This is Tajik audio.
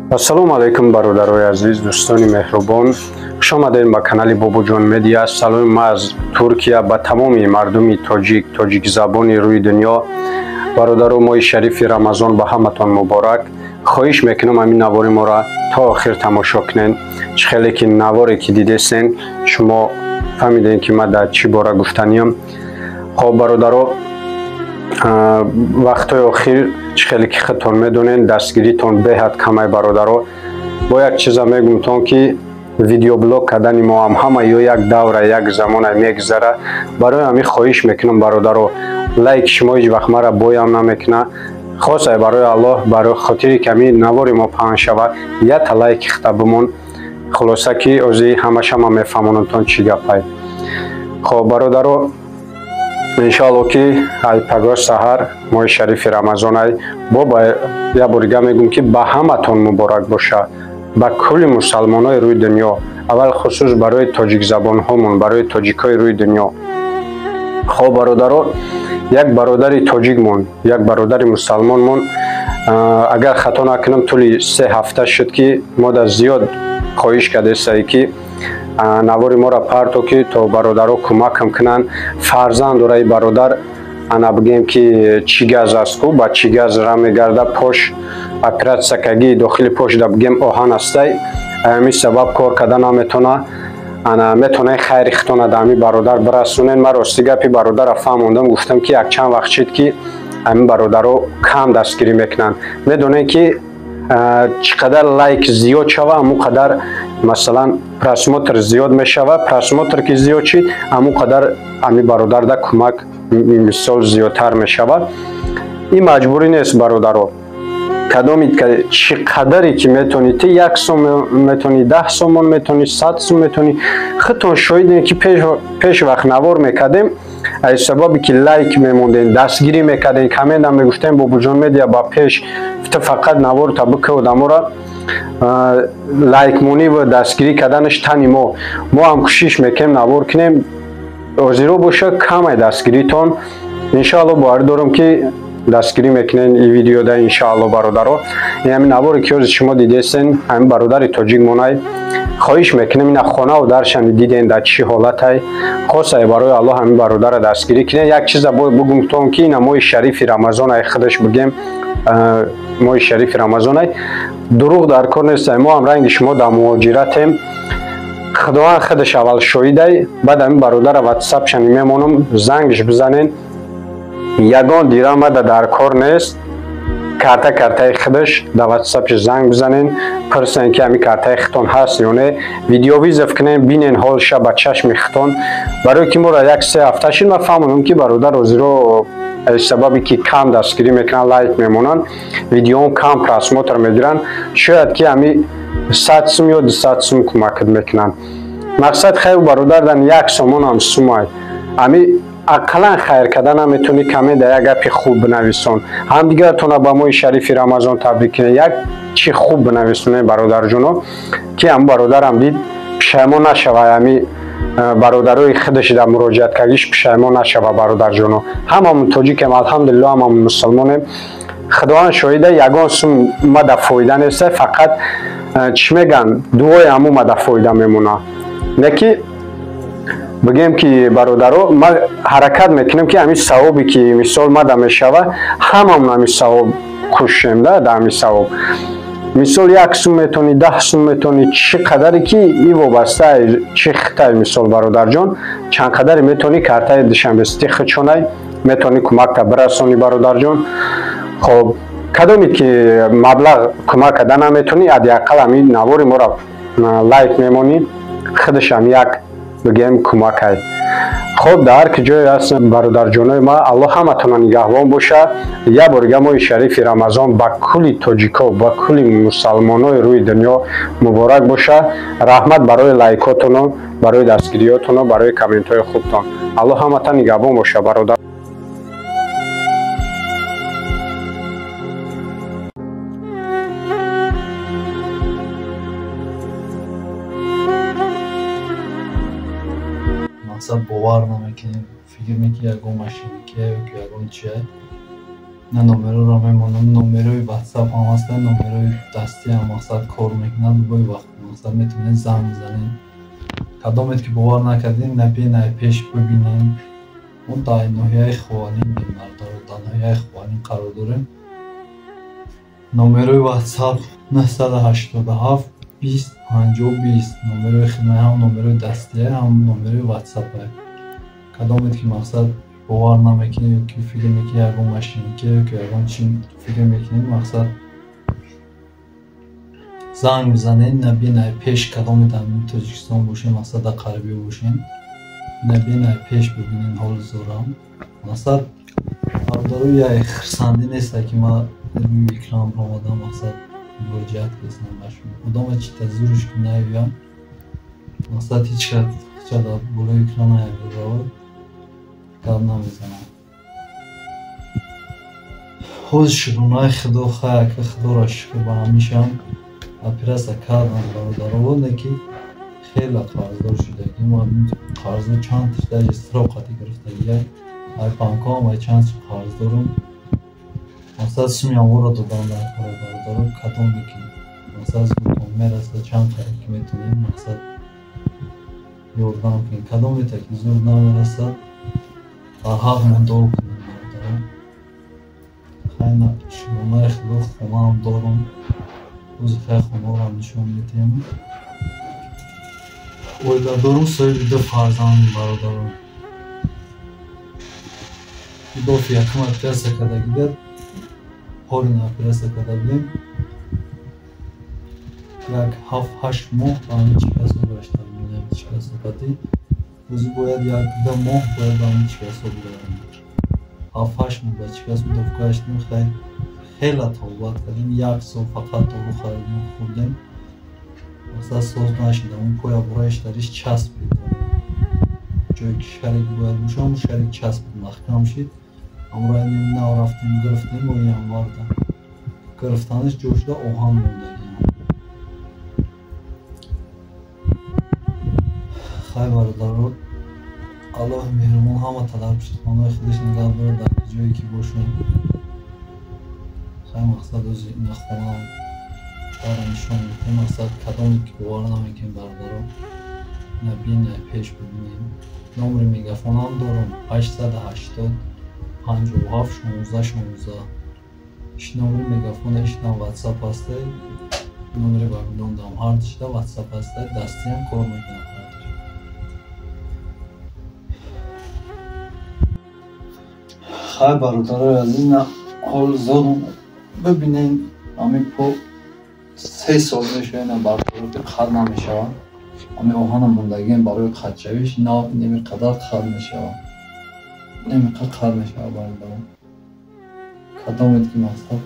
Ассалому алайкум, бародарои азиз, дӯстони меҳрубон, хуш омадем ба канали Бобоҷон Медиа. Саломи ма аз Туркия ба тамоми мардуми тоҷик, тоҷикзабони рӯи дунё. Бародаро, моҳи шарифи Рамазон ба ҳаматон муборак. Хоҳиш мекунам, ҳамин навори моро то охир тамошо кунед. Чӣ хеле ки наворе ки дидесен, шумо фаҳмидем, ки ман дар чӣ бора гуфтаниям. Хоб, бародаро, вақтҳои охир, чӣ хеле ки худтон медонед, дастгиритон беҳад камай. Бародаро, бо як чиза мегумтон, ки видеоблог кардани мо ҳам ҳама ё як давра, як замона мегузара. Барои ҳамин хоҳиш мекунам, бародаро, лайк шумо ҳеҷ вақт мара боям намекуна. Хосай барои Аллоҳ, барои хотири ки ҳамин навори мо паҳн шавад, якта лайки хита бимон. Хулоса, ки ози ҳамаша ман мефаҳмонамтон, чӣ гапай. Хоб, бародаро, иншоалло, ки ай пагоҳ саҳар моҳи шарифи Рамазонай. Бо як борига мегӯм, ки ба ҳаматон муборак боша, ба кулли мусалмонои рӯи дунё, аввал хусус барои тоҷикзабонҳомон, барои тоҷикҳои рӯи дунё. Хоб, бародаро, як бародари тоҷикмон, як бародари мусалмонмон, агар хато накунам, тӯли 3 ҳафта шуд, ки мо да зиёд хоҳиш кардесае, ки навори моро парто, ки то бародаро кӯмакам кунанд. Фарзанд дораи бародар, ана бигем, ки чӣ газ аст ку, ба чӣ газ ра мегарда, пош оператсия каги, дохили пошда, бигем, оҳан астай, ҳамин сабаб кор карда наметона. Ана метонаи хайри хитона да ҳамин бародар бирасонен. Ман рости гапи бародарро фаҳмондам, гуфтам, ки якчанд вақт шид, ки ҳамин бародаро кам дастгирӣ мекунанд. Медонем, ки чӣ қадар лайк зиёд шава, ҳамон қадар, масалан, просмотр зиёд мешава. Просмотр ки зиёд шид, ҳамон қадар ҳамин бародарда кӯмак, мисол, зиёдтар мешавад. Ин маҷбурӣ нест, бародаро. Кадоми чӣ қадаре ки метонӣ, ти 1 сом метонӣ, 10 сомон метонӣ, 100 сум метонӣ. Худтон шоҳидем, ки пеш вақт навор мекардем, аз сабабе ки лайк мемондем, дастгирӣ мекардем, коммента мегуфтем: «Бобоҷон Медиа, ба пеш, ту фақат наворта бикӯ». Одамора лайкмонӣ ва дастгирӣ карданаш тани мо. Мо ҳам кӯшиш мекунем навор кунем. Ҳозиро боша, камай дастгиритон. Иншоалло, боварӣ дорам, ки дастгирӣ мекунен и видеода, иншоалло. Бародаро, ҳамин наворе ки ҳозир шумо дидесен, ҳамин бародари тоҷик монай. Хоҳиш мекунем, ина хонаву даршани диден, дар чӣ ҳолатай. Хосай барои Аллоҳ ҳамин бародарро дастгирӣ кунен. Як чиза бугумтон, ки ина моҳи шарифи Рамазонай, худаш, бигем, моҳи шарифи Рамазонай, дурӯғ дар кор нестай. Мо ҳам ранги шумо дар муҳоҷиратем. Худованд худаш аввал шоҳидай. Баъд ҳамин бародара ватсапшани мемонам, зангш бизанен. Ягон дирамада дар кор нест, карта картаи худаш. Дар ватсапш занг бизанен, пурсен, ки ҳамин картаи хитон ҳаст ё не. Видеовызов кунен, бинен ҳолша ба чашми хитон. Барое ки моро як 3 ҳафта шид, ман фаҳмонам, ки бародар ҳозиро аз сабабе ки кам дастгирӣ мекунанд, лайк мемонанд, видеоам кам просмотр мегиранд, шояд ки ҳамин 100 сум ё 200 сум кӯмакат мекунанд. Мақсад, хайр, бародардан 1 сомонам сумай. Ҳамин ақаллан хайр карда наметонӣ, каме дар як гапи хуб бинависон. Ҳамдигаратона ба моҳи шарифи Рамазон табрик кунед, як чи хуб бинависонед, бародарҷоно, ки ҳам бародарам дид, пушаймон нашава. Ҳами бародарои худаш дар муроҷиат кардиш пушаймон нашава. Бародарҷоно, ҳамамон тоҷикем, алҳамдулилло, ҳамамон мусулмонем. Худованд шоҳида, ягон сум мада фоида неста, фақат, чӣ мегӯянд, дуои ҳамун мада фоида мемонад. Не ки бигем, ки бародаро, ман ҳаракат мекунем, ки ҳамин савобе ки, мисол, мада мешава, ҳамамон ҳамин савоб кӯшем да ҳамин савоб. Мисол, 1 сум метонӣ, 10 сум метонӣ, чӣ қадаре ки и вобаста чӣ хитай. Мисол, бародарҷон, чанд қадаре метонӣ, картаи Душанбесити хичонай, метонӣ кӯмакта бирасонӣ, бародарҷон. Хоб, кадоме ки маблағ кӯмак карда наметонӣ, ҳадди ақал ҳамин навори моро лайк мемонӣ, худашам як, бигем, кӯмакай. Хоб, дар ҳар ки ҷое ҳаст, бародарҷонои ма, Аллоҳ ҳаматона нигаҳбон боша. Як борига моҳи шарифи Рамазон ба кулли тоҷико, ба кулли мусалмонои рӯи дунё муборак боша. Раҳмат барои лайкотону, барои дастгириётону, барои комментҳои хубтон. Аллоҳ ҳамата нигаҳбон боша, бародар. Мақсад, бовар намекунем, фикр мекунем, ягон машинакия ё ки ягон чия. На номерро мемонам, номерои WhatsApp ҳам ҳастанд, номерои дастӣ ҳам мақсад кор мекунад. Любой вақт мақсад метавонед занг бизанед. Кадомед ки бовар накардед, набинай пеш бибинед. Мо дар ноҳияи Ховалин, дар ноҳияи Ховалин қарор дорем. Номерои WhatsApp 987 20 50 20. Номерои хидмат ҳам номерои дастия, ҳам номерои WhatsApp. Кадомед ки мақсад бовар намекунед ё ки фикр мекунед ягон машинке ё ки ягон чи фикр мекунед, мақсад занг бизанед, набинай пеш кадоме дар Тоҷикистон бошед, мақсад дар қарибӣ бошед, набинай пеш бибинед ҳоли зорам. Мақсад бародаро, яй хирсандӣ неста ки ман рӯи экран баромадам, мақсад муроҷиат кардам ба шумо. Одама чита зурш ки наёям, мақсад ҳеҷ кас дар болои экран наявад, гап намезанам. Ҳози шукронаи Худо, хай ака, Худоро шукр, ба ҳамишам оператсия кардам бародаро, лекин хеле қарздор шудагим. Қарзо чанд даже срок қати гирифтагия. Ай банкҳоам ай чанд қарз дорам. Мақсад суми амворо додам дар кора бародаро, кадоме ки мақсад зудтон мерасад, чанд қадр ки метавонед мақсад ёрдам кунед. Кадомета ки зуд намерасад, дар ҳақ мундор кунед бародаро. Хайна шукронаи Худо, хонаам дорам. Рӯзи хай хонаро нишон медиҳем. Оиладорум, соҳиби ду фарзанд бародаро. Доф якум оператсия кардагида, ҳолин оператсия карда будем. Як 7-8 моҳ ба ҳамин чикасо гашта будем, чикасо қатӣ. Рӯзи бояд 1-2 моҳ бояд ба ҳамин чикасо бударем. 7-8 моҳ ба чикасо доф гаштем, хай хеле тавбат кардем, як сол фақат дору харидем, хӯрдем. Мақсад соз нашид, он поя бураиш дариш часпид. Ҷое ки шарик бояд бошад, он шарик часпид, маҳкам шид. Ҳамроҳи нав рафтем, гирифтем моҳи январда. Гирифтанаш ҷо шуда оҳан мондагиам. Хай бародаро, Аллоҳи меҳрубон ҳама дар пуштихонаи худаш нигаҳ дорад дар ҷое ки бошем. Хай мақсад ози ина хонаам дара нишон медиҳем. Мақсад кадоме ки бовар намекунед бародаро, набинай пеш бибинед. Номери мегафонам дорам 880 57 16 16. Иш номери мегафона, ишдам WhatsApp ҳастай, номери бармедондам ҳар дишда WhatsApp ҳастай, дастиам кор мекунад. Хай бародарои азиз, на ҳол зодум бибинед, ҳамин по 3 сол мешавад, ина бародаро ки қад намешавад. Ҳамин оҳана мондагиам барои қадшавиш нав неми қадар қад мешавад. Неми қад мешавад бародаро. Кадомед ки мақсад